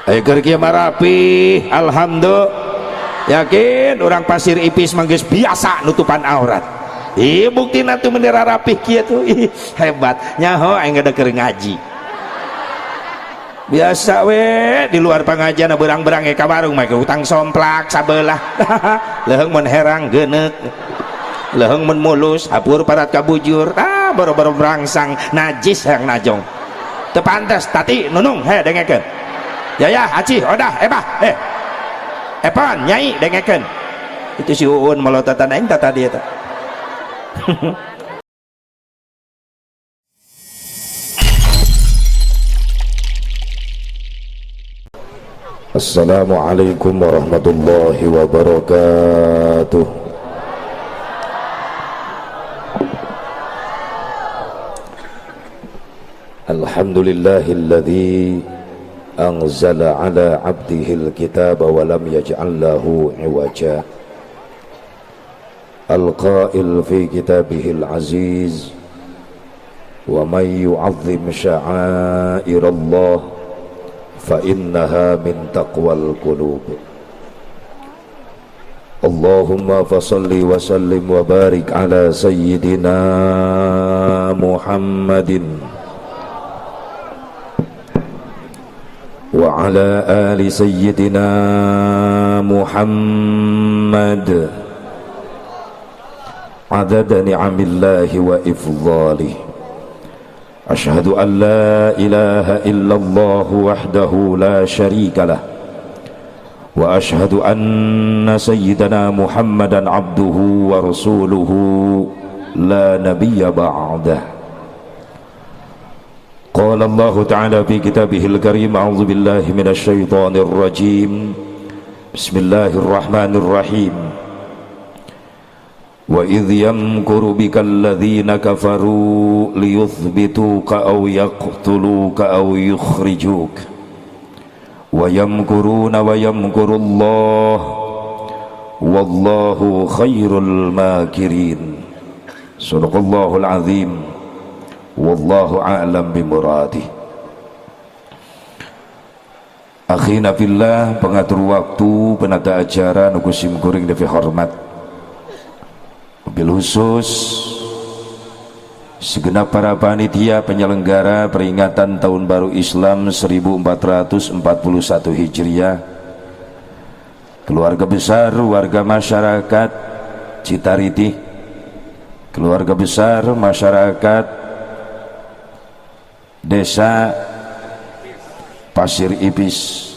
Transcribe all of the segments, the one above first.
Ayo keur kieu mah rapih, alhamdulillah. Yakin orang Pasir Ipis mah geus biasa nutupan aurat. Ih, buktina tuh bendera rapih kieu tuh. Ih, hebat. Nyaho aing keur ngaji. Biasa we di luar pengajian berang-berang ka warung mah utang somplak sabelah. Leuheung mun herang geuneuk. Leuheung mun mulus hapur parat kabujur. Ah, boro-boro berangsang najis yang najong. Teu pantes tati nunung he dengekeun. Yaya, Aci, Odah, Ebah, eh. Epan, Nyai dengekeun. Itu si Uun melototan aing tata dia teh. Assalamualaikum warahmatullahi wabarakatuh. Alhamdulillahilladzi anzala ala abdihil kitaba wa lam yaj'al lahu iwaja. Al-qail fi kitabihil aziz wa man yu'azzim sya'airallah fa innaha min taqwal qulub. Allahumma fasalli wa sallim wa barik ala sayyidina Muhammadin wa ala ali sayyidina Muhammad adada ni'amillahi wa ifdhalih. Ashhadu an la ilaha illallah wahdahu la syarika lah wa ashhadu anna sayyidana Muhammadan abduhu wa rasuluhu la nabiyya ba'dah. Qala Allah ta'ala fi kitabihil karim, a'udzu billahi minasy syaithanir rajim. Bismillahirrahmanirrahim. Wa idh yamkuru bikal ladzina kafaru liyuthbituka aw yaqtuluka aw yukhrijuk. Wa yamkuruna wa yamkurullah wallahu khairul makirin. Sadaqallahul azim. Wallahu a'lam bimuradih. Akhina fillah, pengatur waktu, penata acara nu kusim kuring devi hormat. Bil khusus segenap para panitia penyelenggara peringatan Tahun Baru Islam 1441 Hijriah, keluarga besar warga masyarakat Citariti, keluarga besar masyarakat Desa Pasir Ipis.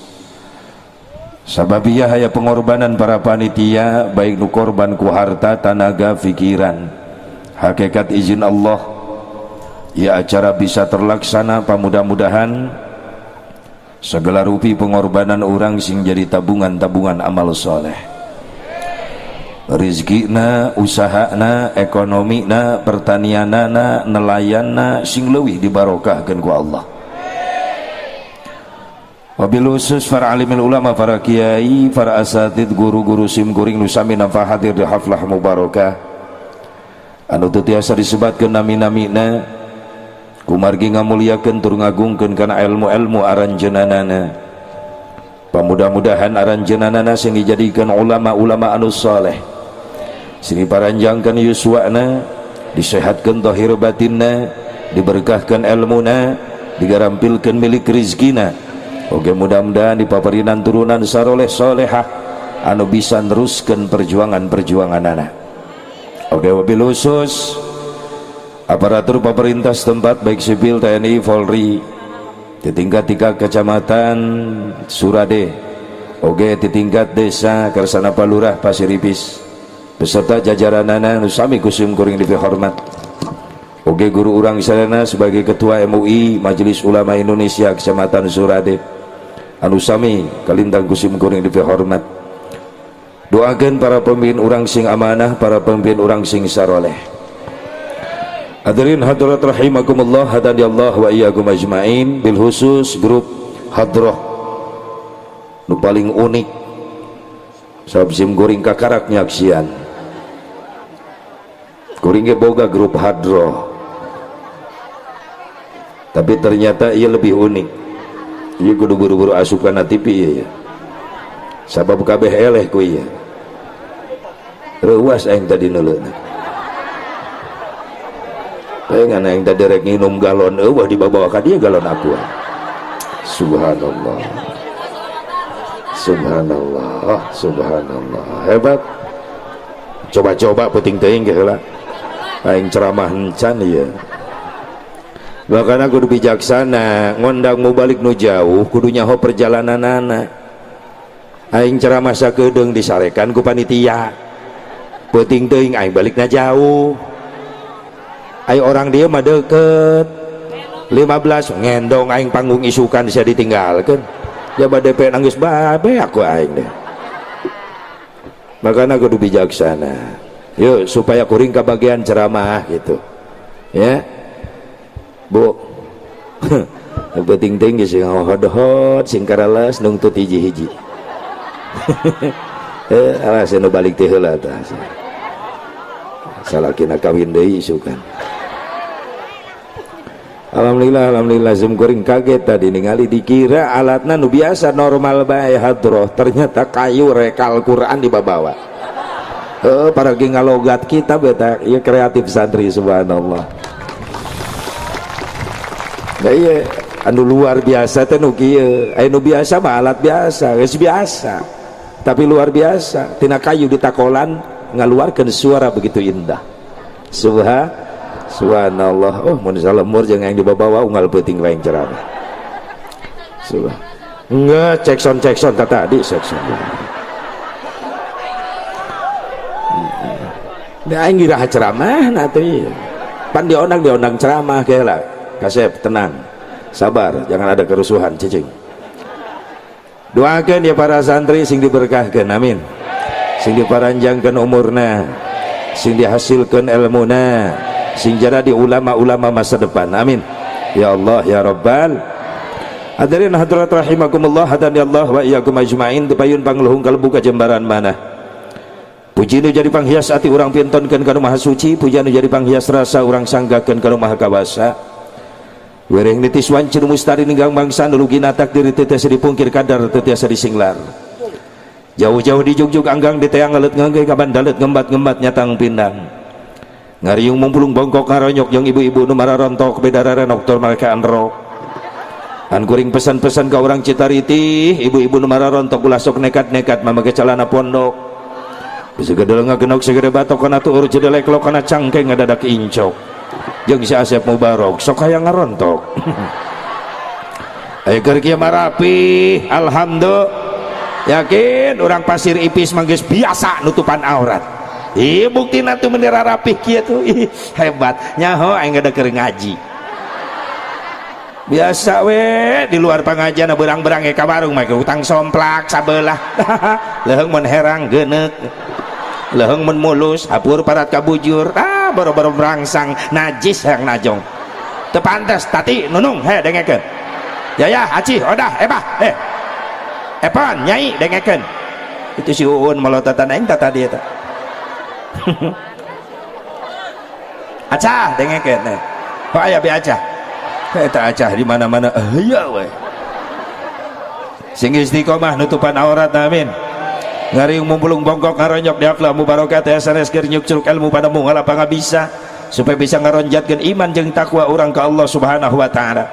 Sababiyah haya pengorbanan para panitia, baik nu korban ku harta, tanaga, pikiran. Hakikat izin Allah, ya acara bisa terlaksana. Pamudah-mudahan segala rupi pengorbanan orang sing jadi tabungan-tabungan amal soleh. Rizkina, usahana, ekonomina, pertanianana, nelayanna sing leuwih dibarokahkeun ku Allah. Wabil khusus para alimil ulama, para kiai, para asatid, guru-guru sim kuring nu sami nampa hadir di haflah mubarakah anu teu tiasa disebatkeun nami-namina, kumargi ngamuliakeun tur ngagungkeun kana ilmu-ilmu aranjeunanana. Pamudah-mudahan aranjeunanana sing dijadikeun ulama-ulama anu saleh, sing diparanjangkeun yuswana, disehatkeun zahir batinna, diberkahkeun ilmuna, digarampilkeun milik rizkina. Oke, mudah-mudahan dipaparinan turunan saroleh solehah anu bisa neruskeun perjuangan-perjuangan anak. Oke, wabil khusus aparatur pemerintah setempat baik sipil, TNI, Polri di tingkat 3 kecamatan Surade, oke di tingkat desa Kersana Palurah Pasir Ipis beserta jajaranana nu sami kusim kuring dipihormat. Oke, guru urang sadayana sebagai ketua MUI Majelis Ulama Indonesia Kecamatan Surade anu sami kalintang kusim kuring dipihormat. Doakeun para pemimpin urang sing amanah, para pemimpin urang sing saroleh. Hadirin hadirat rahimakumullah, hadani Allah wa iyyakum ajmain. Bil khusus grup hadroh nu paling unik sabab sim kuring kakarak nyaksian. Kuring ge boga grup hadroh, tapi ternyata ia lebih unik. Ieu kudu buru-buru asup kana TV ieu ya. Sabab kabeh eleh ku ieu. Reuwas aing tadi neuleuna. Pengen aing tadi rek nginum galon eueuh dibawa ka dieu galon aqua. Subhanallah. Subhanallah, subhanallah. Hebat. Coba-coba peuting teuing ge heula. Aing ceramah encan ieu. Bahkan kudu bijaksana, ngondang mubalig nu jauh kudu nyaho perjalananana. Aing ceramah sakedeung disarekan ku panitia. Peuting teuing aing balikna jauh. Ayo orang dia mah deket. 15 ngendong aing panggung isukan bisa ditinggalkan. Jaba DP nangis babe aku aing deh. Makanya kudu bijaksana. Yuk supaya kuring kebagian ceramah gitu. Ya. Bu. Penting tinggi sing hot-hot sing karalas nungtut hiji-hiji. Alas nu balik teh heula tah. Salakina kawin deui isukan. Alhamdulillah, alhamdulillah, zoom kuring kaget tadi ningali, dikira alatna nu biasa normal bae hadroh, ternyata kayu rekal Quran dibawa. Para ngalogat kita beta iya kreatif santri, subhanallah. Nah iya anu luar biasa teh nu kieu, aya nu biasa mah alat biasa, geus biasa. Tapi luar biasa, tina kayu ditakolan ngaluarkeun suara begitu indah. Subhanallah. Oh, mun salemur jeung yang dibawa unggal peuting wae ceramah. Subhan. Enggak, cek sound, cek sound tadi cek sound. Nah, aing iraha ceramah nah teh. Pan diondang ceramah lah. Kasep tenang. Sabar, jangan ada kerusuhan cicing. Doakan ya para santri sing diberkahkan, amin. Sing diparanjangkan umurna, sing dihasilkan ilmuna, sing jadi ulama-ulama masa depan, amin. Ya Allah ya Rabbal. Hadirin hadirat rahimakumullah, hadani Allah wa iyyakum ajmain. Dipayun pangluhung kalbu kajembaran mana. Puji nu jadi panghias ati urang pintonkeun ka nu Maha Suci, puji nu jadi panghias rasa urang sanggakeun ka nu Maha Kawasa. Wereng nitis wanci nu mustari ninggang bangsa nu lugina takdir teu tiasa dipungkir kadar teu tiasa disinglar. Jauh-jauh dijugjug anggang diteang ngelet ngangge kabandalet ngembat-ngembat nyatang pindang. Ngariung mumpulung bongkok ngaronyok jeung ibu-ibu nu mararontok bedara renok tur mereka anrok. An kuring pesan-pesan ka urang Citariti, ibu-ibu nu mararontok ulah sok nekat-nekat mamake calana pondok. Bisa gedel ngagenok segede batok kana tuur jedelek lo kana cangkeng ngadadak incok. Jeung si Asep Mubarok sok hayang ngarontok. Ayo keur kieu marapi, alhamdulillah. Yakin orang Pasir Ipis manggis biasa nutupan aurat. Ih buktina tuh meni rapih kieu tuh. Ih hebat. Nyaho aing ada keur ngaji. Biasa we di luar pengajian berang-berang ka warung mah utang somplak sabelah. Leuheung mun herang geuneuk. Leuheung mun mulus hapur parat kabujur. Ah boro-boro merangsang najis hayang najong. Teu pantes tati nunung he dengekeun. Yaya Aci odah ebah eh. Epan nyai dengekeun. Itu si Uun melotatan aing tata dia eta. Acah dengekeun eh. Oh aya be acah. Eta acah di mana-mana aya we. Sing istiqomah nutupan aurat, amin. Ngariung mumpulung bongkok ngaronyok di haflah mubarokat sanes keur nyuk curug ilmu pada mungala pangabisa supaya bisa ngaronjatkeun iman jeung takwa urang ka Allah Subhanahu wa taala.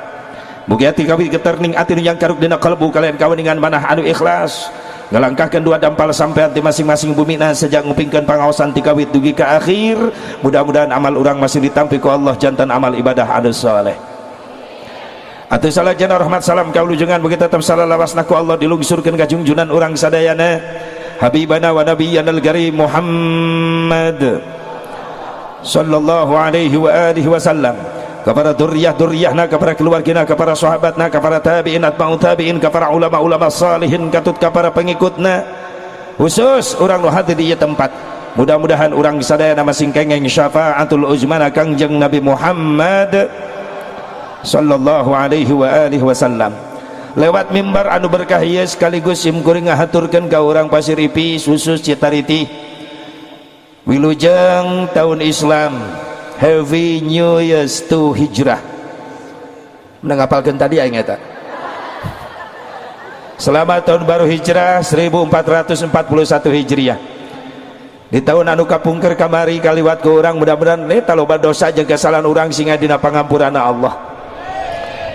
Mugi ati kawit geterning ati nu nyangkaruk dina kalbu kalian kaweningan manah anu ikhlas ngalangkahkeun dua dampal sampean di masing-masing bumina sejak ngupingkeun pangaosan ti kawit dugi ka akhir. Mudah-mudahan amal urang masih ditampi ku Allah jantan amal ibadah anu saleh. Atuh salajana rahmat salam kaulujengan begitu tetap salalawasna ku Allah dilungsurkeun ka junjunan urang sadayana habibana wa nabiyyana al-karim Muhammad sallallahu alaihi wa alihi wasallam, kepada duriyah-duriyahna, kepada keluargina, kepada sahabatna, kepada tabi'in atba'u tabi'in, kepada ulama-ulama salihin, katut kepada pengikutna, khusus urang nu hadir di ieu tempat. Mudah-mudahan urang sadayana masing kengeng syafaatul uzmana Kangjeng Nabi Muhammad sallallahu alaihi wa alihi wasallam. Lewat mimbar anu berkah ieu sekaligus sim kuring ngahaturkeun ka urang Pasir Ipis khusus Citariti, wilujeng tahun Islam, Happy New Year's to Hijrah. Menang ngapalkeun tadi aing eta. Selamat tahun baru Hijrah 1441 Hijriah. Di tahun anu kapungker kamari kaliwat ke urang, mudah-mudahan eta loba dosa jeung kesalahan urang sehingga dina pangampurana Allah.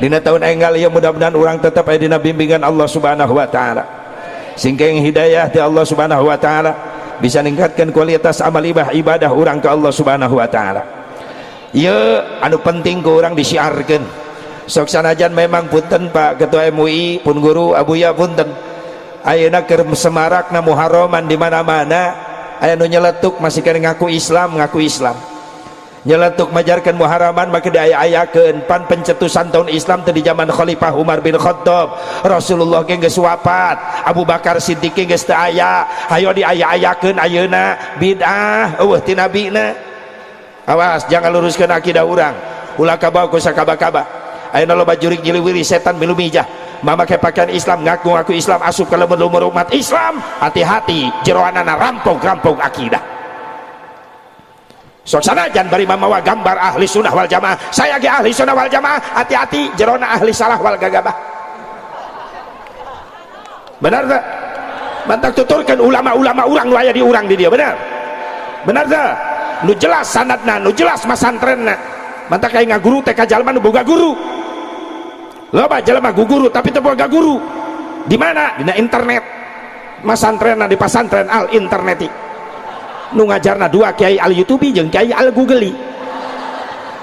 Dina tahun enggal ieu mudah-mudahan urang tetap aya dina bimbingan Allah Subhanahu wa taala. Singkeng hidayah ti Allah Subhanahu wa taala, bisa ningkatkan kualitas amal ibadah urang ke Allah Subhanahu wa taala. Ieu anu penting ku urang disiarkeun. Sok sanajan memang punten Pak Ketua MUI, pun guru Abuya, punten. Ayeuna keur semarakna Muharraman di mana-mana, aya nu nyeletuk masih kena ngaku Islam, ngaku Islam. Nyeletuk majarkan Muharraman maka diaya-ayakeun, pan pencetusan tahun Islam teh di zaman Khalifah Umar bin Khattab. Rasulullah ge geus wafat, Abu Bakar Siddiq ge geus teu aya, hayo diaya-ayakeun ayeuna, bid'ah euweuh ti nabina. Awas, jangan luruskeun akidah urang. Ulah kabawa ku sakaba-kaba. Ayeuna loba jurig jiliwiri setan milu mijah. Mamakai pakaian Islam, ngaku-ngaku Islam, asup ka lumur umat Islam, hati-hati jeroanana rampok-rampok akidah. Sok sanajan bari mamawa gambar ahli sunnah wal jamaah, saya ge ahli sunnah wal jamaah, hati-hati jerona ahli salah wal gagabah. Benar tak? Mantak tuturkan ulama-ulama urang nu aya di urang di dia, benar? Benar tak? Nu jelas sanadna, nu jelas masantrenna. Mantak kayak ngaguru teh ka jalma nu boga guru. Loba jelema guru tapi teu boga guru. Di mana? Dina internet. Masantrenna di pasantren al interneti. Nu ngajarna dua, kiai al YouTube jeung kiai al Google.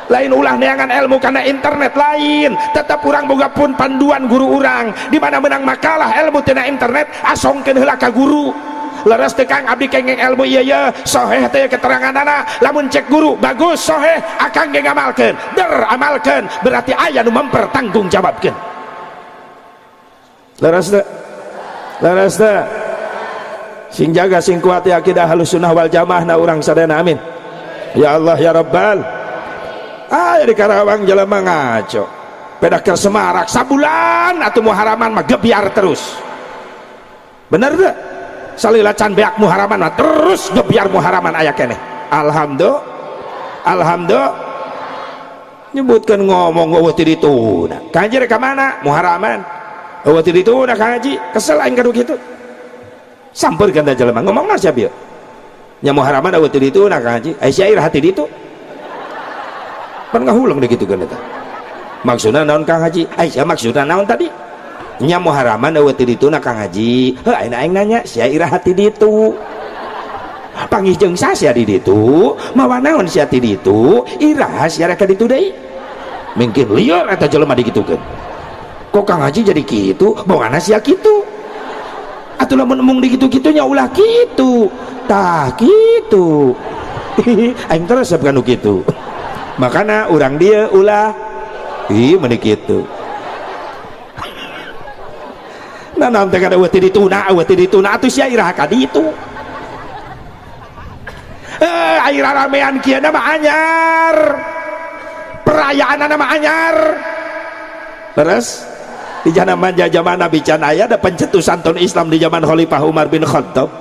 Lain, ulah neangan ilmu karena internet, lain, tetap urang boga pun panduan guru urang. Di mana menang makalah ilmu tina internet, asongkeun heula ka guru. Leres teu, Kang, abdi kengeng ilmu ieu ye, soheh teh keteranganana? Lamun cek guru bagus, soheh, akang ge ngamalkeun, der amalkeun, berarti aya nu mempertanggungjawabkeun. Leres teu? Leres teu? Sing jaga, sing kuat ya akidah Ahlus Sunnah wal Jamaah na urang sadayana, amin ya Allah ya Rabbal. Ah, di Karawang jelema ngaco, pedah keur semarak sabulan atau Muharaman mah gebiar terus, bener teu? Salila can beak Muharaman mah terus gebiar Muharaman aya keneh. Alhamdulillah, alhamdulillah. Nyebutkan ngomong euweuh ti dituna. Kang Haji rek ka mana? Muharaman. Euweuh ti dituna, Kang Haji. Kesel aing kadu kitu. Sampeurkeun teh jelema, ngomongna sia bieu nya, Muharaman euweuh ti dituna, Kang Haji. Ai sia iraha ti ditu? Pan ngahuleng deh kitu kan eta. Maksudna naon, Kang Haji? Ai sia maksudna naon tadi? Nya Muharaman euweuh ti dituna, Kang Haji. Heuh, ayeuna aing nanya, sia iraha ti ditu? Panggih jeung sia di ditu? Mawa naon sia ti ditu? Iraha sia rek ka ditu deui? Mungkin lieur eta jelema digitukeun. Kok Kang Haji jadi kitu? Bongana sia kitu. Atuh lamun embung digitu-kitu nya ulah kitu. Tah kitu. Aing terus kanu kitu. Makana urang dia ulah ih meni kitu. Nah, naon teh kada euweuh ti dituna, euweuh ti dituna, atuh sia iraha ka ditu? Eh, air ramean kieu mah anyar. Perayaan mah anyar. Terus di zaman zaman Nabi can aya ada pencetusan tahun Islam di zaman Khalifah Umar bin Khattab.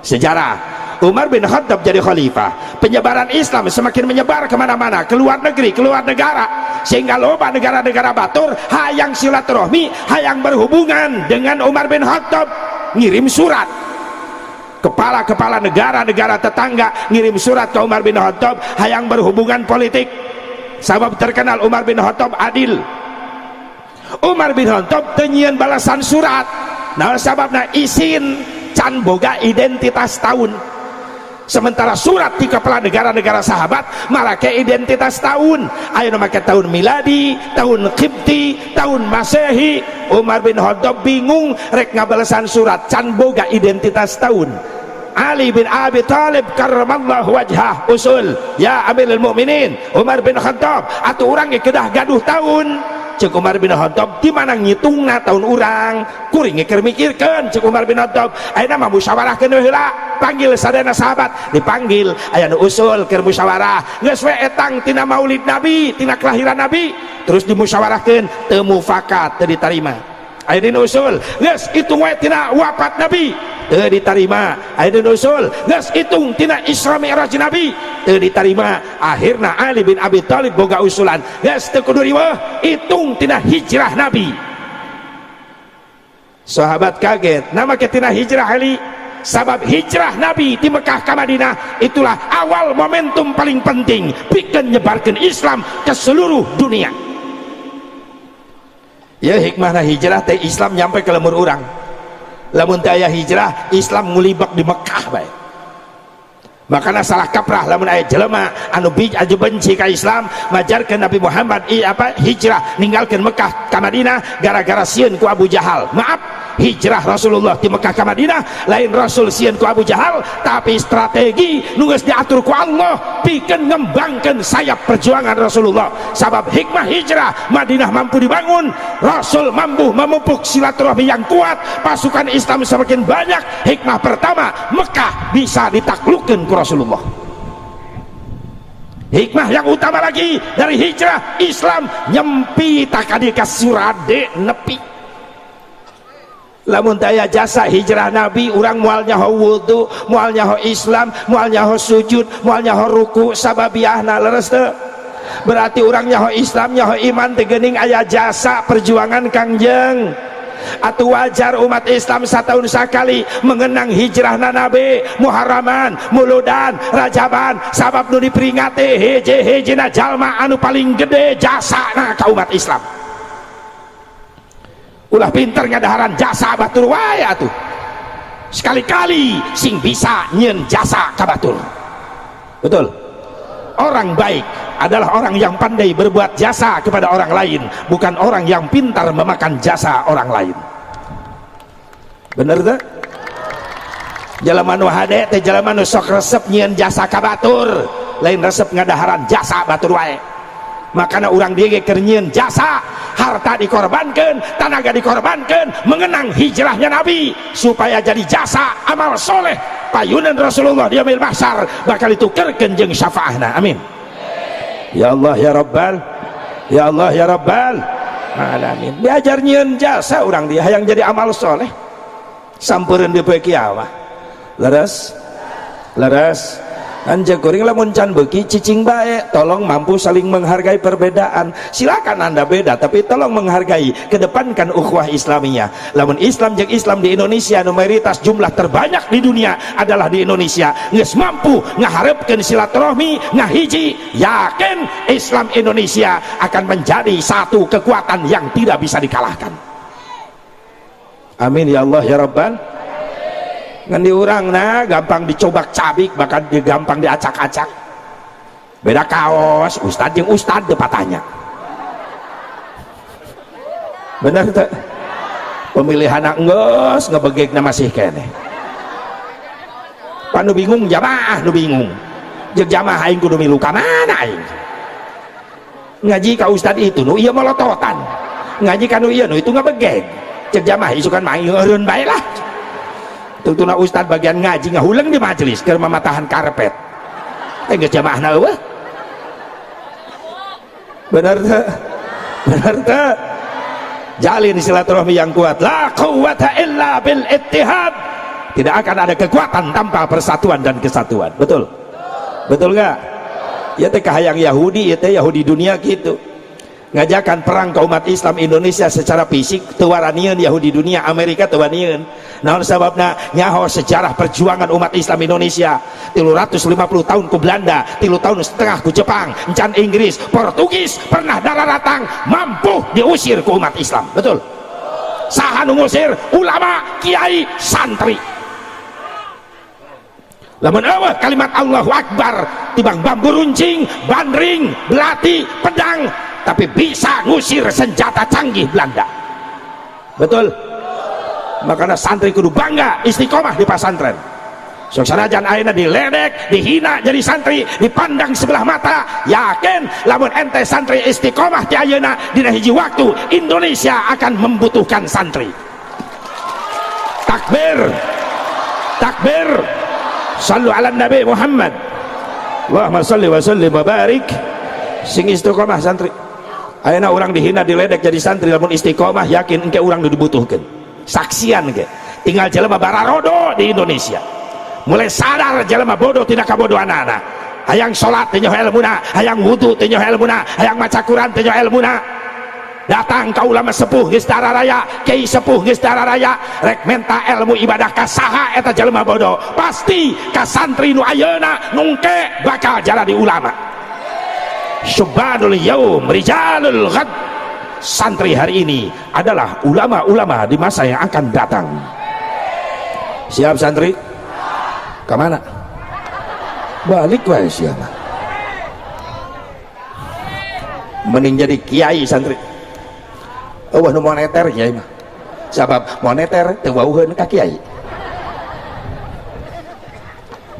Sejarah Umar bin Khattab jadi khalifah, penyebaran Islam semakin menyebar kemana-mana, ke luar negeri, ke luar negara, sehingga loba negara-negara batur hayang silaturahmi, hayang berhubungan dengan Umar bin Khattab, ngirim surat. Kepala-kepala negara-negara tetangga ngirim surat ke Umar bin Khattab, hayang berhubungan politik, sabab terkenal Umar bin Khattab adil. Umar bin Khattab teu nyieun balasan surat. Nah, sababna isin, can boga identitas tahun, sementara surat di kepala negara-negara sahabat make identitas tahun. Ayo make tahun miladi, tahun Qibti, tahun Masehi. Umar bin Khattab bingung rek ngabalesan surat, can boga identitas tahun. Ali bin Abi Thalib karramallahu wajhah usul, "Ya Amirul Mukminin Umar bin Khattab, atuh urang ge kedah gaduh tahun." Cek Umar bin Khattab, "Di mana ngitungna tahun urang? Kuring ge keur mikirkeun." Cek Umar bin Khattab, "Ayeuna mah musyawarahkeun we heula, panggil sadayana sahabat." Dipanggil, aya nu usul keur musyawarah, "Geus we etang tina maulid Nabi, tina kelahiran Nabi." Terus dimusyawarahkeun, teu mufakat, teu ditarima. Aya nu usul, "Geus hitung we tina wafat Nabi." Teu ditarima. Aya nu usul, "Geus hitung tina Isra Mi'raj Nabi." Teu ditarima. Akhirna Ali bin Abi Thalib boga usulan, "Geus, teu kudu riweuh, hitung tina hijrah Nabi." Sahabat kaget, nama ketina hijrah Ali, sabab hijrah Nabi di Mekah ke Madinah itulah awal momentum paling penting pikeun nyebarkan Islam ke seluruh dunia. Ya, hikmahna hijrah teh Islam nyampe ke lembur urang. Lamun teu aya hijrah, Islam ngulibak di Mekah bae. Makanya salah kaprah lamun aya jelema anu bij aju benci ka Islam, majarkeun Nabi Muhammad apa hijrah ninggalkeun Mekah ka Madinah gara-gara sieun ku Abu Jahal. Maaf, hijrah Rasulullah di Mekah ka Madinah lain Rasul sieun ku Abu Jahal, tapi strategi nu geus diatur ku Allah pikeun ngembangkeun sayap perjuangan Rasulullah. Sabab hikmah hijrah, Madinah mampu dibangun, Rasul mampu memupuk silaturahmi yang kuat, pasukan Islam semakin banyak. Hikmah pertama, Mekah bisa ditaklukkan ku Rasulullah. Hikmah yang utama lagi dari hijrah, Islam nyempi takadi ka Surade nepi. Lamun daya jasa hijrah Nabi, urang moal nyaho wudu, moal nyaho Islam, moal nyaho sujud, moal nyaho ruku sababiahna. Leres teu? Berarti urang nyaho Islam, nyaho iman teh geuning aya jasa perjuangan Kangjeng. Atau wajar umat Islam setahun sekali mengenang hijrah Nabi, Muharraman, Muludan, Rajaban, sabab nu diperingati hiji-hijina jalma anu paling gede jasa na ka umat Islam. Ulah pinter ngadaharan jasa batur wae atuh, sekali-kali sing bisa nyen jasa ka batur. Betul, orang baik adalah orang yang pandai berbuat jasa kepada orang lain, bukan orang yang pintar memakan jasa orang lain. Bener tak? Jelema nu hade teh jelema nu sok resep nyieun jasa ka batur, lain resep ngadaharan jasa batur wae. Makanya urang dieu ge keur nyieun jasa, harta dikorbankan, tenaga dikorbankan, mengenang hijrahnya Nabi supaya jadi jasa amal soleh payunan Rasulullah di yaumil mahsyar bakal ditukerkeun jeung syafaahna. Amin ya Allah ya Rabbal, ya Allah ya Rabbal alamin. Diajar nyieun jasa urang dia hayang jadi amal soleh sampereun di poe kiamah. Leres, leres. Anjing kuring lamun can beuki cicing bae. Tolong mampu saling menghargai perbedaan. Silakan Anda beda, tapi tolong menghargai, kedepankan ukhuwah Islamiyah. Lamun Islam jeung Islam di Indonesia, mayoritas jumlah terbanyak di dunia adalah di Indonesia, geus mampu ngaharepkeun silaturahmi, ngahiji, yakin Islam Indonesia akan menjadi satu kekuatan yang tidak bisa dikalahkan. Amin ya Allah ya Rabbal. Ngan di urang nah gampang dicobak-cabik, bahkan gampang diacak-acak. Beda kaos, ustad jeung ustad teu patahnya. Bener teu? Pemilihan geus ngebegegna masih keneh. Pan nu bingung jamaah, nu bingung jeung jamaah, aing kudu milu ka mana? Aing ngaji ka ustad itu, nu ieu molototan, ngaji ka nu ieu, nu itu ngebegeg. Cek jamaah, isukan mah eureun bae lah. Tungtuna ustad bagian ngaji ngahuleng di majelis keur mamatahan karpet, eh geus jamaahna eueuh. Bener teu? Bener teu? Jalin silaturahmi yang kuat. La quwwata illa bil ittihad, tidak akan ada kekuatan tanpa persatuan dan kesatuan. Betul, betul nggak? Ya teh kahayang Yahudi ya teh, Yahudi dunia gitu ngajakan perang ke umat Islam Indonesia secara fisik teu waranieun. Yahudi dunia, Amerika teu wanian. Naon sababna? Nyaho sejarah perjuangan umat Islam Indonesia, 350 tahun ku Belanda, 3,5 tahun ku Jepang, encan Inggris, Portugis pernah daratang mampu diusir ku umat Islam. Betul? Saha nu ngusir? Ulama, kiai, santri. Lamun eueuh kalimat Allahu Akbar, tibang bambu runcing, bandring, belati, pedang, tapi bisa ngusir senjata canggih Belanda. Betul? Makanya santri kudu bangga istiqomah di pesantren. Sok sanajan ayeuna diledek, dihina jadi santri, dipandang sebelah mata, yakin lamun ente santri istiqomah di ayeuna, dina hiji waktu Indonesia akan membutuhkan santri. Takbir, takbir. Sallu ala Nabi Muhammad. Allahumma salli wa sallim wa barik. Sing istiqomah santri. Ayeuna urang dihina, diledek jadi santri, lamun istiqomah yakin engke urang dibutuhkan. Saksian ke tinggal jelema bararodo di Indonesia mulai sadar jelema bodoh tidak kabodohanana, hayang salat teu nyaho ilmuna, hayang wudu teu nyaho ilmuna, hayang maca Quran teu nyaho ilmuna. Datang ka ulama sepuh geus dararaya, kiai sepuh geus dararaya, rek menta ilmu ibadah ka saha eta jelema bodoh? Pasti ka santri nu ayeuna nungke bakal jadi ulama. Syubbanul yaum rijalul ghad. Santri hari ini adalah ulama-ulama di masa yang akan datang. Siap santri? Kemana? Balik wae siapa? Mending jadi kiai santri. Eueuh nu moneter kiai mah. Sabab moneter teu wauheun ka kiai.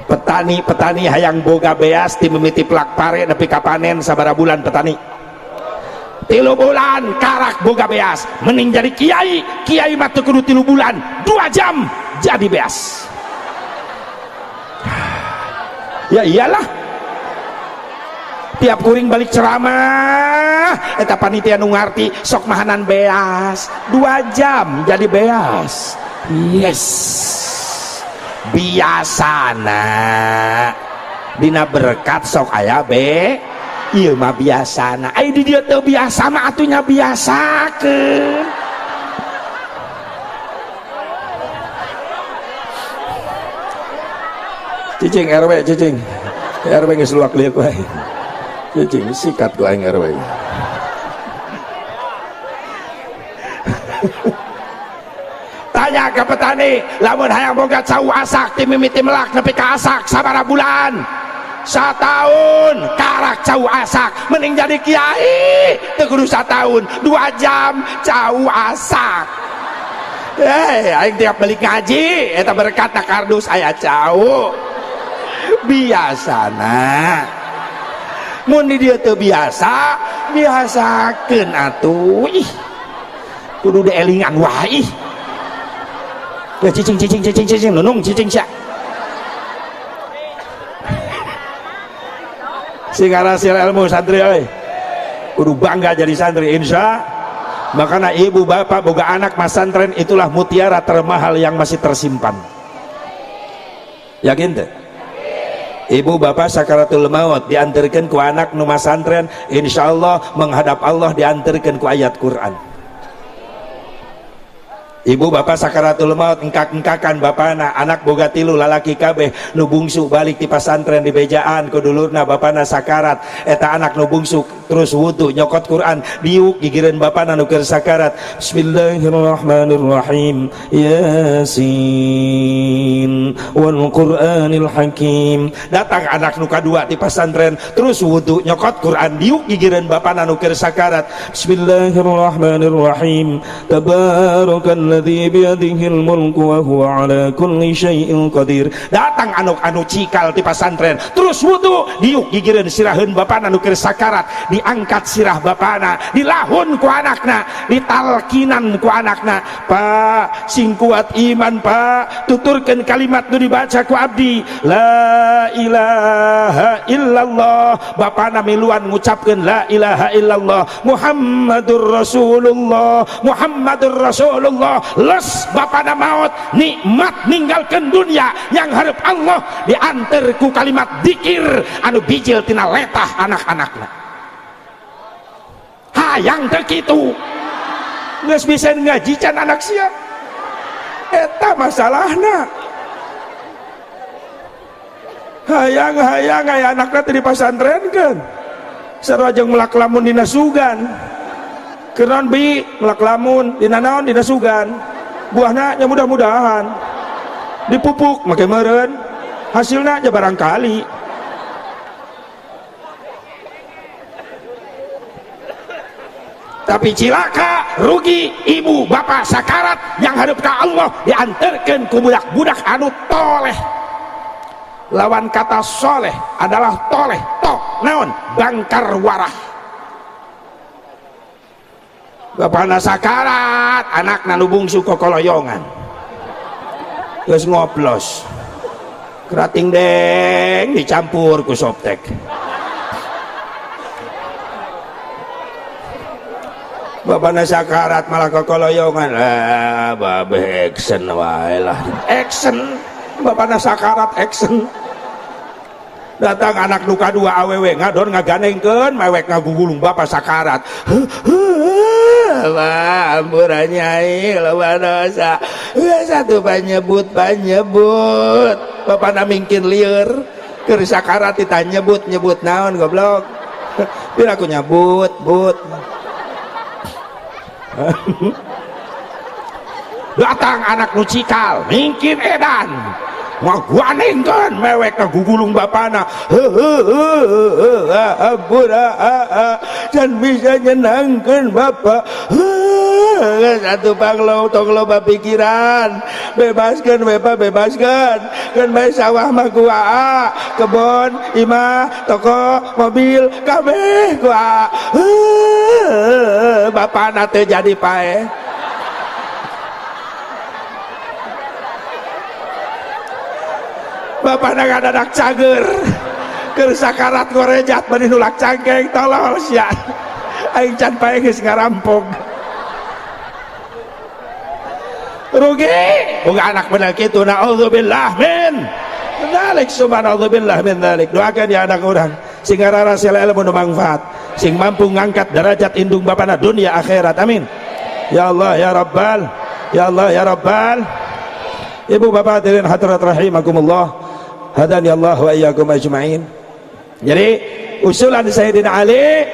Petani-petani hayang boga beas ti mimiti plak pare nepi ka panen sabaraha bulan petani? 3 bulan karak boga beas. Mending jadi kiai, kiai mah teu kudu 3 bulan, 2 jam jadi beas. Ya iyalah, tiap kuring balik ceramah eta panitia nu ngarti sok mahanan beas, 2 jam jadi beas. Yes, biasana dina berkat sok aya be, ieu mah biasana. Ai di dieu teu biasa mah atunya biasakeun. Cicing RW, cicing RW geus luak liuk wae. Cicing sikat ku aing RW. Tanya ke petani, lamun hayang boga cau asak ti mimiti melak nepi ka asak sabaraha bulan? Satahun karak cau asak. Mending jadi kiai teu kudu satahun, 2 jam cau asak. Aing tiap balik ngaji eta berkat na kardus aya cau. Biasana mun di dieu teu biasa, biasakeun atuh. Ih, kudu dielingan wae ih. Ya cicing cicing cicing cicing nunung cicing sia. Sing ngarasir ilmu santri euy. Kudu bangga jadi santri insya. Makana ibu bapak boga anak masantren itulah mutiara termahal yang masih tersimpan. Yakin teh? Ibu bapak sakaratul maut diantarkan ku anak nu masantren, insyaallah menghadap Allah diantarkan ku ayat Quran. Ibu bapak sakaratul maut engkak-engkakan bapana, anak boga 3 lalaki kabeh nu bungsu balik ti pasantren di bejaan ku dulurna bapana sakarat, eta anak nu bungsu terus wudu nyokot Quran diuk gigireun bapana nu keur sakarat. Bismillahirrahmanirrahim. Yasin wal Qur'anil Hakim. Datang anak nu kadua ti pasantren terus wudu nyokot Quran diuk gigireun bapana nu keur sakarat. Bismillahirrahmanirrahim. Tabarakal alladzi biyadihil mulku wa huwa ala kulli syai'in qadir. Datang anu cikal ti pasantren terus wudu diuk gigireun siraheun bapana nu keur sakarat, diangkat sirah bapana, dilahun ku anakna, ditalkinan ku anakna. Pak, sing kuat iman Pak, tuturkeun kalimat nu dibaca ku abdi, la ilaha illallah. Bapana miluan ngucapkeun la ilaha illallah, Muhammadur Rasulullah, Muhammadur Rasulullah. Les bapana maut nikmat ninggalkeun dunia yang harap Allah diantar ku kalimat dikir anu bijil tina letah anak-anakna. Hayang teu kitu geus bisa ngaji can anak sia, eta masalahna. Hayang-hayang aya anakna teh dipasantrenkeun sarua jeung melak lamun dina sugan. Kenaon bi melak lamun dina naon dina sugan, buahna nya mudah-mudahan dipupuk make meureun hasilna nya barangkali. Tapi cilaka rugi ibu bapak sakarat yang hadap ke Allah diantarkan ku budak-budak anu toleh. Lawan kata soleh adalah toleh, to naon bangkar warah. Bapana sakarat, anakna nu bungsu kokoloyongan geus ngoplos kerating deng dicampur ku soptek. Bapana sakarat malah kokoloyongan, ah babe action wae lah, action. Bapana sakarat action. Datang anak nu kadua awewe ngadon ngaganengkeun mewek ngagugulung bapak sakarat. Wah, ampura nyai loba dosa. Satu panyebut bapana mingkin lieur keur sakarat ditanyebut nyebut naon goblok. Pira aku nyebut but. Datang anak nu cikal mingkin edan ngaganengkeun mewek ngagugulung bapana. Heuheuh ampura can bisa nyenangkeun bapak. Satu panglo tong loba pikiran, bebaskeun bapak, bebaskeun keun bae sawah mah ku aa, kebon, imah, toko, mobil kabeh ku aa. Bapana teu jadi paeh. Bapana ngadadak cager keur sakarat ngorejat bari nulak cangkeng tolol sia. Aing can paeh geus ngarampok. Rugi boga anak bener kitu, naudzubillah min dzalik, subhanallah min dzalik. Doakan ya anak urang sing ngararasela ilmu nu mangfaat, sing mampu ngangkat derajat indung bapana dunia akhirat. Amin ya Allah ya Rabbal, ya Allah ya Rabbal. Ibu bapak hadirin hadirat rahimakumullah, hadani Allah wa iyyakum ajmain. Jadi usulan Sayyidina Ali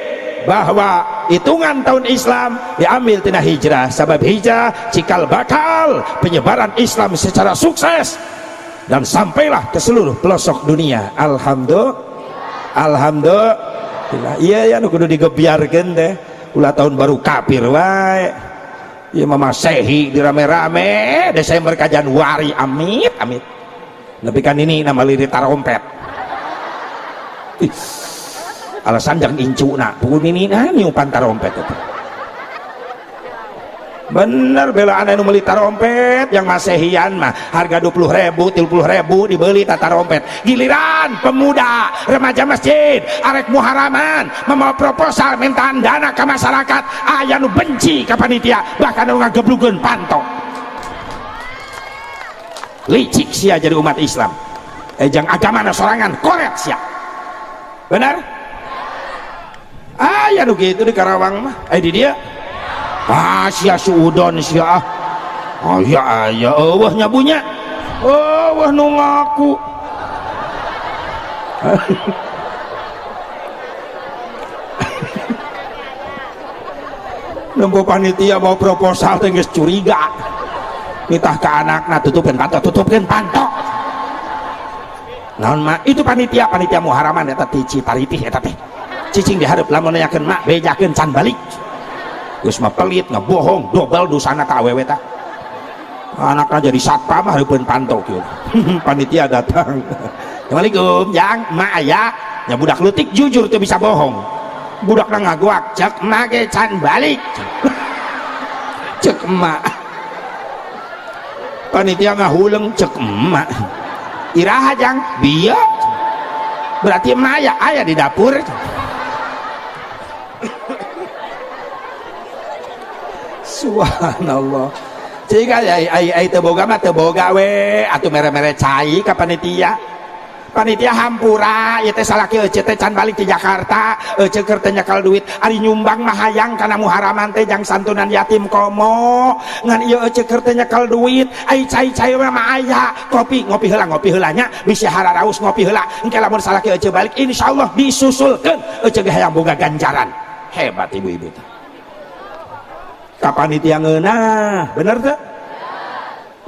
bahwa hitungan tahun Islam diambil tina hijrah, sebab hijrah cikal bakal penyebaran Islam secara sukses dan sampailah ke seluruh pelosok dunia. Alhamdulillah, alhamdulillah. Iya ya nu kudu digebiarkeun teh ulah tahun baru kafir wae. Ieu mah Masehi dirame-rame Desember ka Januari, amit amit. Tapi kan ini nama lirik tarompet. Ih, alasan jangan incuna, pukul ini nah niupan tarompet itu. Bener bela anu meuli tarompet yang masehian mah harga 20.000, 30.000 dibeli tarompet. Giliran pemuda remaja masjid arek muharaman membawa proposal mintaan dana ke masyarakat, aya nu benci ka panitia bahkan nu ngageblugeun pantok. Licik sia jadi umat Islam. Jang agama na sorangan koret sia. Benar? Aya nu kitu di Karawang mah. Di dia. Ah sia suudon sia ah. Aya aya eueuh nyabunya. Eueuh nu ngaku. Nempo panitia mau proposal teh geus curiga. Nitah ke anakna tutupkeun panto, tutupkeun panto. Naon mak? Itu panitia, panitia muharaman eta ti Citaritih eta teh. Cicing dihareup lamun nanyakeun mak bejakeun can balik. Geus mah pelit ngebohong dobel dosana ka awewe tah. Anakna jadi satpam hareupeun panto kieu. Panitia datang. Assalamualaikum, jang, mak aya. Nya budak leutik jujur teu bisa bohong. Budakna ngaguak, cek mak ge can balik. Cek emak. Panitia ngahuleng cek emak. Iraha jang, bieu. Berarti emak aya, aya di dapur. Subhanallah. Jika ai teu boga mah teu boga we, atuh mere-mere cai ka panitia. Panitia hampura, ieu teh salaki euceu teh can balik ti Jakarta, euceu keur teu nyekel duit, ari nyumbang mah hayang kana muharaman teh jang santunan yatim komo. Ngan ieu euceu keur teu nyekel duit, ai cai-cai mah aya, kopi ngopi heula, ngopi heula nya, bisi hararaus ngopi heula. Engke lamun salaki euceu balik insyaallah disusulkeun, euceu ge hayang boga ganjaran. Hebat ibu-ibu teh. Ka panitia ngeunah, bener teh?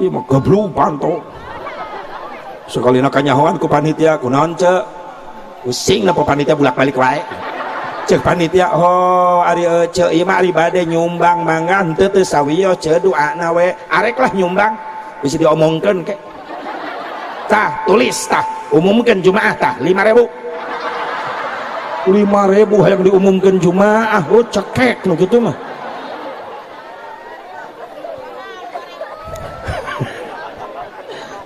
Ieu mah goblok panto. Sakalina kanyahoan ku panitia, kunaon ceu? Pusing na panitia bolak-balik wae. Cek panitia, oh ari ceu ieu mah ari bade nyumbang mangga henteu teu sawios ceu doana we. Arek lah nyumbang, bisa diomongkeun ke. Tah, tulis tah, umumkeun Jumaah tah 5.000. 5.000 hayang diumumkeun Jumaah, oh cekek nu kitu mah.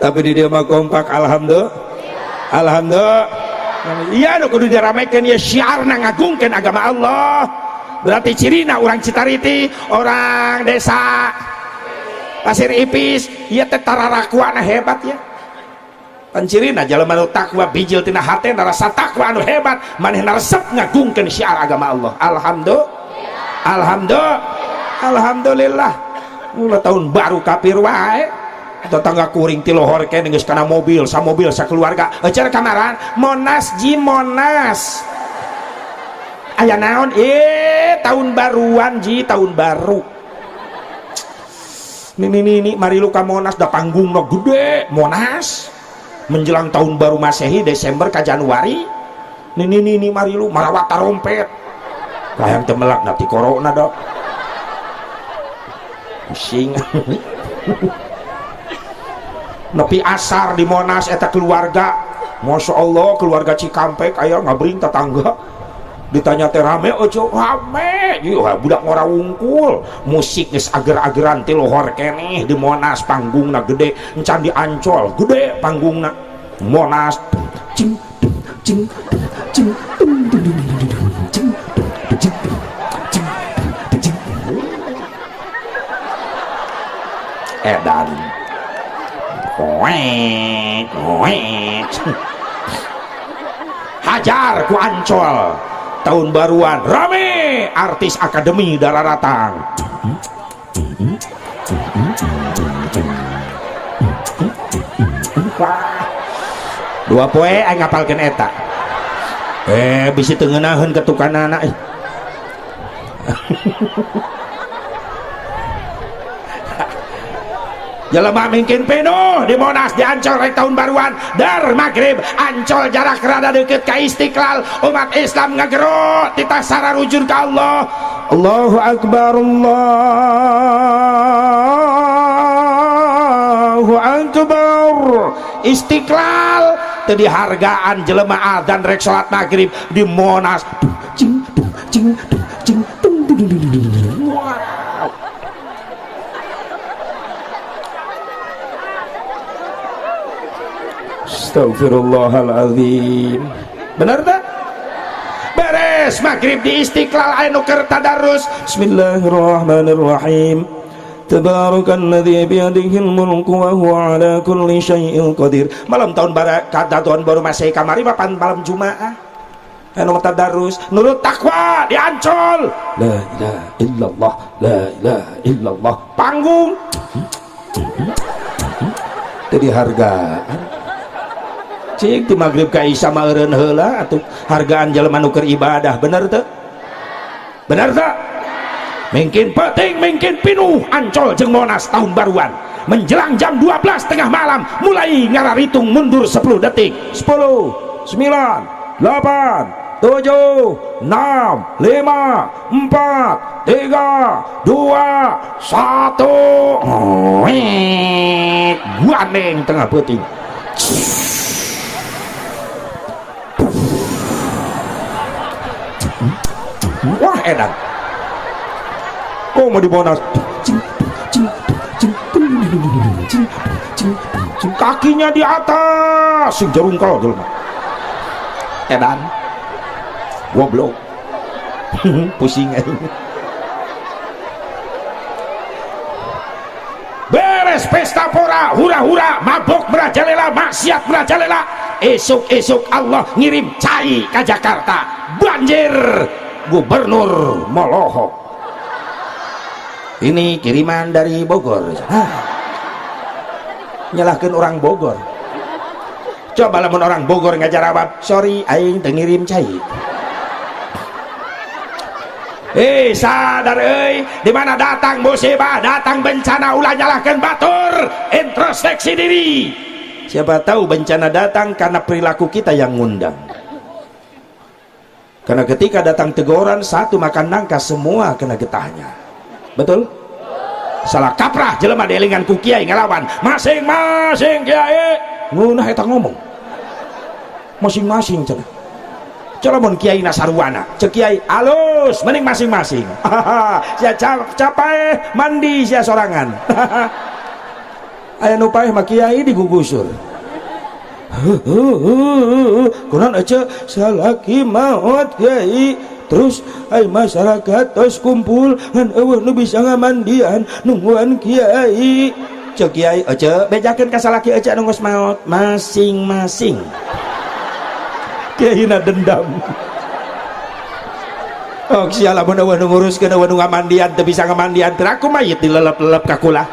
Tapi di dia mah kompak, alhamdulillah, alhamdulillah. Iya nu kudu diramekeun ieu syiarna ngagungkeun agama Allah. Berarti cirina urang Citariti, orang desa Pasir Ipis, ieu teh tararakuana hebat ya. Pancirina jalma nu takwa bijil tina hatena rasa takwa anu hebat, manehna resep ngagungkeun syiar agama Allah. Alhamdulillah. Alhamdulillah. Alhamdulillah. Mula tahun baru kafir wae. Tetangga kuring ti lohor keneh geus kana mobil, samobil sakeluarga. Euceur kamaran, Monas ji Monas. Aya naon? Tahun baruan ji, tahun baru. Nih nih nih, mari lu ka Monas da panggungna gede, Monas. Menjelang tahun baru Masehi Desember ke Januari. Nih nih nih, mari lu marawat tarompet. Hayang teu melak na ti corona dok. Pusing. Nepi asar di Monas eta keluarga. Masya Allah keluarga Cikampek aya ngabring tetangga. Ditanya teh rame ojo rame. Ieu budak ngora wungkul. Musik geus ager-ageran ti lohor keneh di Monas panggungna gede, encan di Ancol gede panggungna. Monas cing cing cing cing cing cing cing cing. Edan. Koek koek. Hajar ku Ancol. Tahun baruan rame artis akademi dararatang. Wah. Dua poe aing ngapalkeun eta. Bisi teu ngeunaheun ketukanana. Jelema mingkin penuh di Monas di Ancol rek tahun baruan dar maghrib Ancol jarak rada deket ka Istiqlal umat Islam ngagero titah sararujun ka Allah. Allahu akbar, Allahu akbar. Istiqlal teu dihargaan jelema adzan rek salat maghrib di Monas. Cing cing cing tung dung dung dung dung. Wow. Astagfirullahaladzim. Benar tak? Beres maghrib di Istiqlal aya nu keur tadarus. Bismillahirrahmanirrahim. Tabarakalladzi biyadihil mulku wa huwa ala kulli syai'in qadir. Malam tahun baru kata tahun baru Masehi kamari papan malam Jumaah. Anu tadarus nurut takwa di Ancol. La ilaha illallah, la ilaha illallah. Panggung. Teu dihargaan. Cik di maghrib ka isya mah eureun heula atuh hargaan jelema nu keur ibadah, bener teu? Bener teu? Mungkin penting, mungkin pinuh Ancol jeung Monas tahun baruan. Menjelang jam 12 tengah malam mulai ngararitung mundur 10 detik. 10 9 8 7 6 5 4 3 2 1. Guaneng tengah peuting. Wah edan. Oh mau di Monas. Kakinya di atas, sing jerungkel jelema. Edan. Goblok. Pusing aing. Beres pesta pora, hura-hura, mabok merajalela, maksiat merajalela. Esuk-esuk Allah ngirim cai ke Jakarta. Banjir. Gubernur molohok. Ini kiriman dari Bogor. Nyalahkan orang Bogor. Coba lamun orang Bogor ngajarawab, sorry aing teu ngirim cai. Sadar euy, di mana datang musibah, datang bencana ulah nyalahkeun batur, introspeksi diri. Siapa tahu bencana datang karena perilaku kita yang ngundang. Karena ketika datang teguran satu makan nangka semua kena getahnya. Betul? Salah kaprah jelema dielingan ku kiai ngelawan masing-masing kiai ngeunah eta ngomong. Masing-masing cenah. Calamun kiai nasarwana, cek kiai alus mending masing-masing. Sia capai mandi sia sorangan. Aya nu paeh mah kiai digugusur. Kunaon ece salaki maot kiai terus ai masyarakat tos kumpul ngan eueuh nu bisa ngamandian nungguan kiai. Cek kiai, ece bejakeun ka salaki ece anu geus maot masing-masing. Kiai na dendam. Oh sia lamun eueuh nu nguruskeun, eueuh nu ngamandian, teu bisa ngamandian, piraku mayit dilelep-lelep ka kula.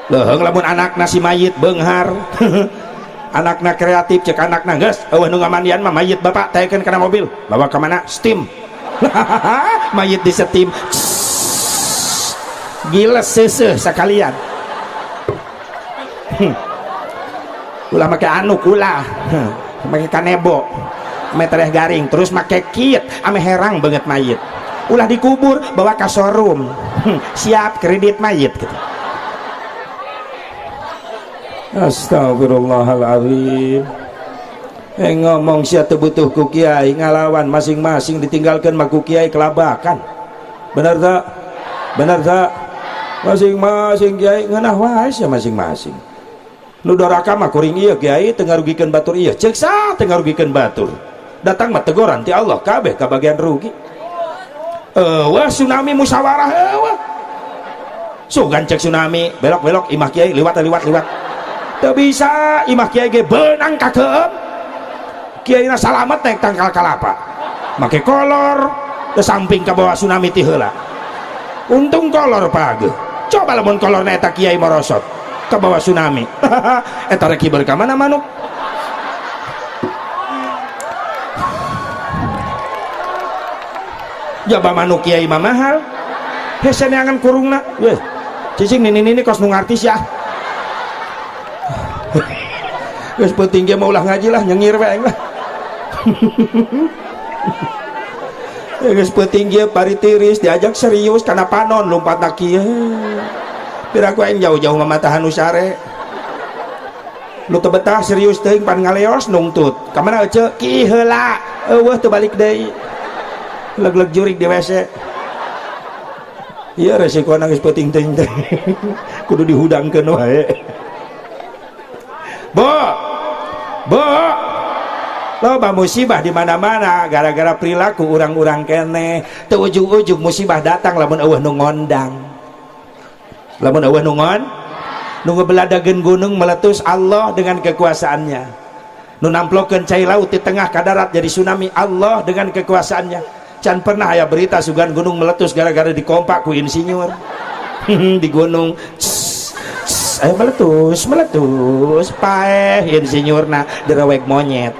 Leuheung lamun anakna si mayit beunghar. Anakna kreatif, cek anakna geus eueuh nu ngamandian mah mayit bapak taekeun kana mobil, bawa ka mana? Steam. Mayit di steam. Gila seuseuh sakalian. Ulah make anu kula. Make kanebo. Metereh garing terus make kit ame herang banget mayit. Ulah dikubur, bawa ka showroom. Siap kredit mayit gitu. Astagfirullahaladzim. Ngomong sia teu butuh ku kiai, ngalawan masing-masing ditinggalkan mah ku kiai kelabakan. Benar tak? Benar tak? Masing-masing kiai ngeunah wae sia masing-masing. Nu doraka mah kuring ieu kiai teu ngarugikeun batur ieu. Ceuk saha teu ngarugikeun batur? Datang mah teguran ti Allah kabeh kabagian rugi. Wah tsunami musyawarah eueuh. Sugan cek tsunami belok-belok imah kiai liwat liwat liwat. Teu bisa imah kiai ge beunang ka keum. Kiai na salamet naik tangkal kalapa. Make kolor ke samping ka bawah tsunami ti heula. Untung kolor page. Coba lamun kolorna eta kiai morosot ke bawah tsunami. Eta rek hiber ka mana manuk? Jaba manuk kiai mah mahal. Hese neangan kurungna. Weh, cicing nini-nini kos nu ngartis ya. Geus peuting ge mah ulah ngaji lah, nyengir we aing lah. Geus peuting ge pari tiris diajak serius kana panon lompatna kieu. Piraku aing jauh-jauh mamatahan nu sare. Nu teu betah serius teuing pan ngaleos nungtut. Ka mana ece? Ki heula. Eueuh teu balik deui. Leg-leg jurig di WC. Ieu resiko geus peuting teuing teh. Kudu dihudangkeun wae. Bo. Bo. Loba musibah di mana-mana gara-gara perilaku urang-urang keneh. Teu ujug-ujug musibah datang lamun eueuh nu ngondang. Lamun eueuh nu ngon, nu ngebeladageun gunung meletus Allah dengan kekuasaannya. Nu namplokeun cai laut di tengah ka darat jadi tsunami Allah dengan kekuasaannya. Can pernah aya berita sugan gunung meletus gara-gara dikompak ku insinyur. Di gunung ayo meletus, meletus, paeh insinyurna direwek monyet.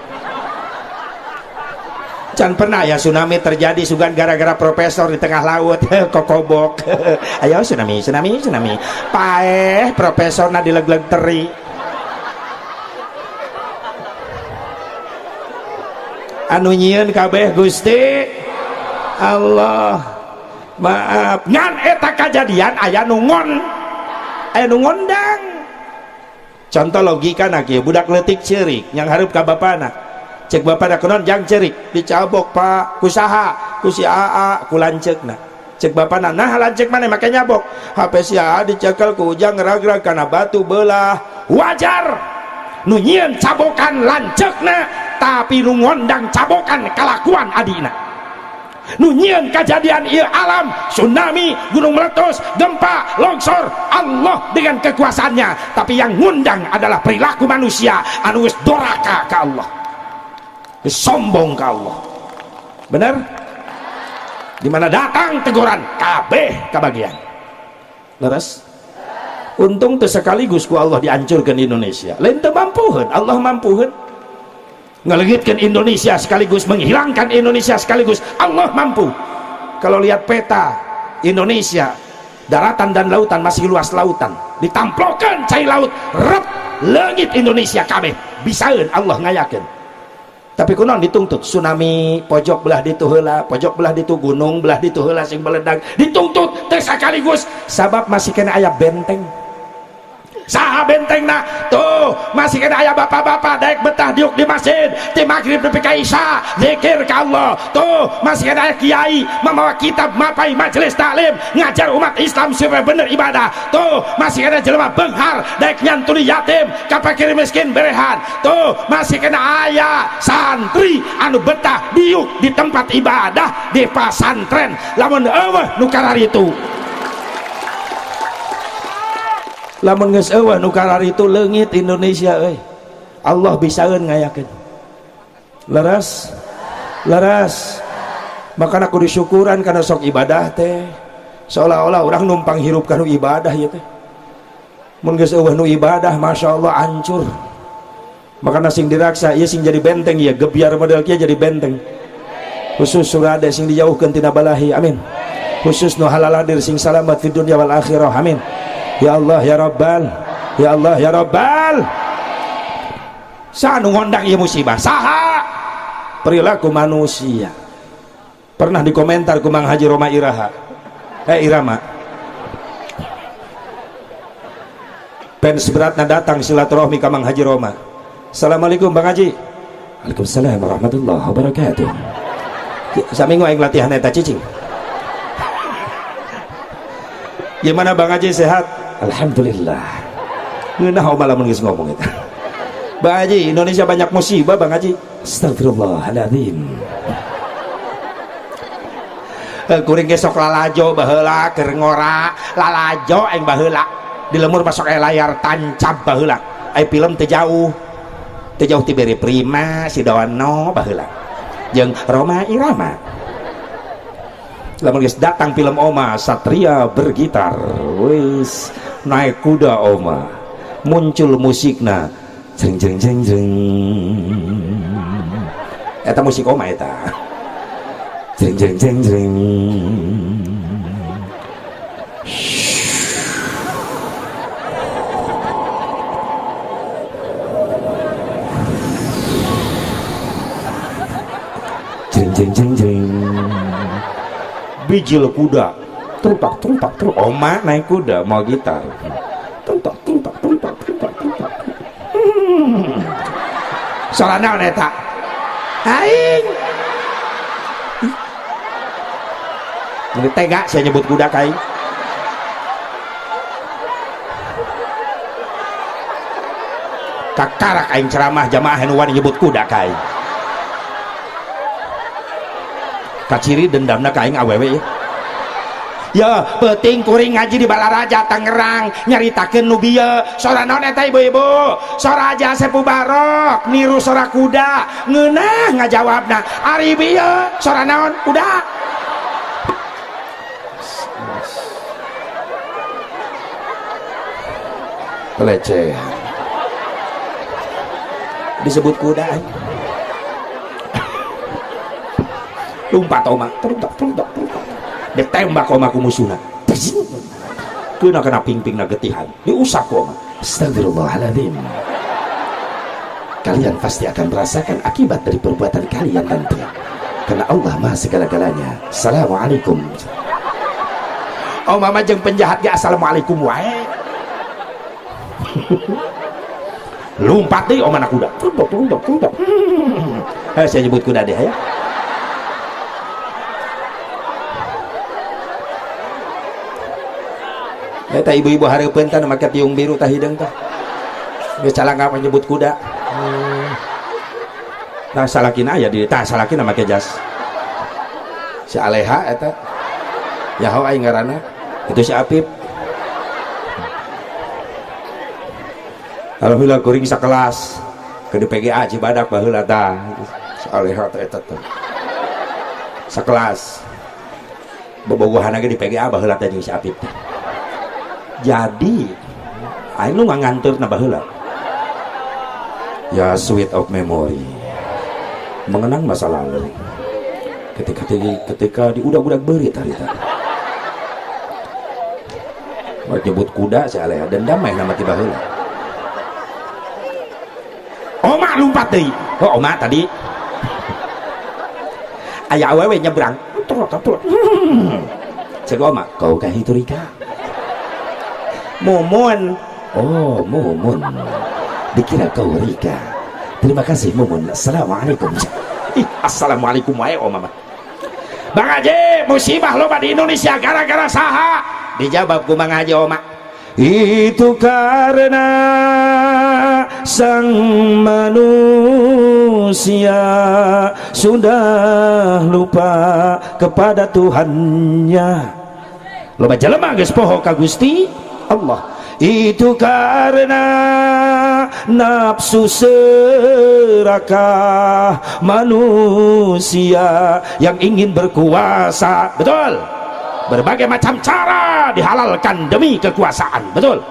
Can pernah ya tsunami terjadi sugan gara-gara profesor di tengah laut kokobok. Ayo tsunami, tsunami, tsunami. Paeh profesorna dileg-leg teri. Anu nyieun kabeh Gusti Allah. Maaf, ngan eta kajadian aya nu ngon, aya nu ngondang. Contoh logika na kieu, budak leutik ceurik yang hareup ka bapana. Cek bapana kunaon jang ceurik, dicabok Pak, ku saha? Ku si AA, ku lanceukna. Cek bapana, nah lanceuk maneh make nyabok. HP si AA dicekel ku ujang ngerag-rag kana batu belah. Wajar. Nu nyieun cabokan lanceukna, tapi nu ngondang cabokan kalakuan adina. Nu nyieun kajadian ieu alam, tsunami, gunung meletus, gempa, longsor, Allah dengan kekuasaannya, tapi yang ngundang adalah perilaku manusia anu geus doraka ka Allah. Sombong ka Allah. Bener? Di mana datang teguran kabeh kabagian. Leres? Untung teu sekaligus ku Allah dihancurkan Indonesia. Lain teu mampuheun, Allah mampuheun. Ngalengitkeun Indonesia sekaligus menghilangkan Indonesia sekaligus, Allah mampu. Kalau lihat peta Indonesia, daratan dan lautan masih luas lautan. Ditamplokeun cai laut, rep leungit Indonesia kabeh. Bisaeun Allah ngayakeun. Tapi kunaon dituntut tsunami pojok belah ditu heula, pojok belah ditu gunung belah ditu heula sing meledak, dituntut teh sekaligus sabab masih kena aya benteng. Saha bentengna? Tuh, masih kena aya bapak-bapak daek betah diuk di masjid ti maghrib nepi ka isya zikir ka Allah. Tuh, masih kena aya kiai membawa kitab mapai majelis taklim ngajar umat Islam supaya bener ibadah. Tuh, masih kena jelema beunghar daek nyantuni yatim ka fakir miskin berehan. Tuh, masih kena aya santri anu betah diuk di tempat ibadah di pasantren. Lamun eueuh nu kararitu. Lamun geus eueuh nu kararitu leungit Indonesia euy. Allah bisaeun ngayakeun. Leres? Leres. Makana kudu syukuran kana sok ibadah teh. Seolah-olah orang numpang hirup kanu ibadah ieu teh. Mun geus eueuh nu ibadah masyaallah hancur. Makana sing diraksa ieu sing jadi benteng ieu, gebyar model kieu jadi benteng. Khusus Surade sing dijauhkeun tina balahi, amin. Khusus nu halal hadir sing salamat di dunia wal akhirah, amin. Ya Allah ya Rabbal, ya Allah ya Rabbal. Saha nu ngondang ieu musibah? Saha? Perilaku manusia. Pernah dikomentar ku Mang Haji Roma Iraha. Irama. Fans beratna datang silaturahmi ka Mang Haji Roma. Assalamualaikum Bang Haji. Waalaikumsalam warahmatullahi wabarakatuh. Saminggu aing latihan eta cicing. Gimana Bang Haji, sehat? Alhamdulillah. Ngeunah oma lamun geus ngomong eta. Bang Haji, Indonesia banyak musibah Bang Haji. Astagfirullahaladzim. Kuring ge sok lalajo baheula keur ngora, lalajo aing baheula. Di lemur masuk aya layar tancap baheula. Aya film teu jauh. Teu jauh ti Beri Prima, si Dono baheula. Jeung Roma Irama. Lamun geus datang film Oma, Satria bergitar, wis naik kuda Oma, muncul musikna, jeng jeng jeng jeng, eta musik Oma eta, jeng jeng jeng jeng, jeng jeng jeng jeng, bijil kuda, truntak truntak truntak, Oma naik kuda mau gitar, truntak truntak truntak truntak truntak, soalnya naon eta? Aing ini tega saya nyebut kuda kai. Kakarak aing ceramah jamaah nu wani nyebut kuda kai. Kaciri dendamna ka aing awewe ya. Ya, peuting kuring ngaji di Balaraja Tangerang nyaritakeun nu bieu. Sora naon eta ibu-ibu? Sora Haji Asep Mubarok niru sora kuda, ngeunah ngajawabna. Ari bieu sora naon? Kuda. Pelecehan. Disebut kuda. Lompat oma, teruntak, teruntak, teruntak. Ditembak oma ku musuhna. Kena kena pingping na getihan. Diusak ku oma. Astagfirullahaladzim. Kalian pasti akan merasakan akibat dari perbuatan kalian nanti. Karena Allah Maha segala-galanya. Assalamualaikum. Oh mama jeung penjahat ge assalamualaikum wae. Lompat deui oma na kuda. Teruntak, teruntak, teruntak. Saya nyebut kuda deh ya. Eta ibu-ibu hareupeun tah make tiung biru tah hideung tah. Geus calangka menyebut kuda. Tah salakina aya di tah salakina make jas. Si Aleha eta. Yaho aing ngaranna. Itu si Apip. Alhamdulillah kuring sakelas ke di PGA Cibadak baheula tah. Si Aleha teh eta teh. Sakelas. Bobogohan ge di PGA baheula teh jeung si Apip teh. Jadi aing nu nganteur na baheula. Ya sweet of memory. Mengenang masa lalu. Ketika diudak-udak beurit harita. Mau nyebut kuda si Aleha dendam mah nama tiba heula. Oma lompat deui. Oh oma tadi. Aya awewe nyebrang. Turut turut. Cek oma, kau kah itu Rika? Mumun. Oh, Mumun. Dikira kau Rika. Terima kasih Mumun. Assalamualaikum. Ih, assalamualaikum wae oma mah. Bang Haji, musibah loba di Indonesia gara-gara saha? Dijawab ku Bang Haji oma. Itu karena sang manusia sudah lupa kepada Tuhannya. Loba jelema geus poho ka Gusti Allah. Itu karena nafsu serakah manusia yang ingin berkuasa. Betul. Berbagai macam cara dihalalkan demi kekuasaan. Betul.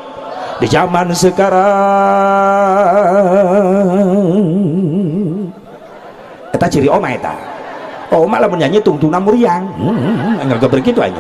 Di zaman sekarang eta ciri oma eta. Oma lamun nyanyi tungtungna muriang. Enggak begitu aja.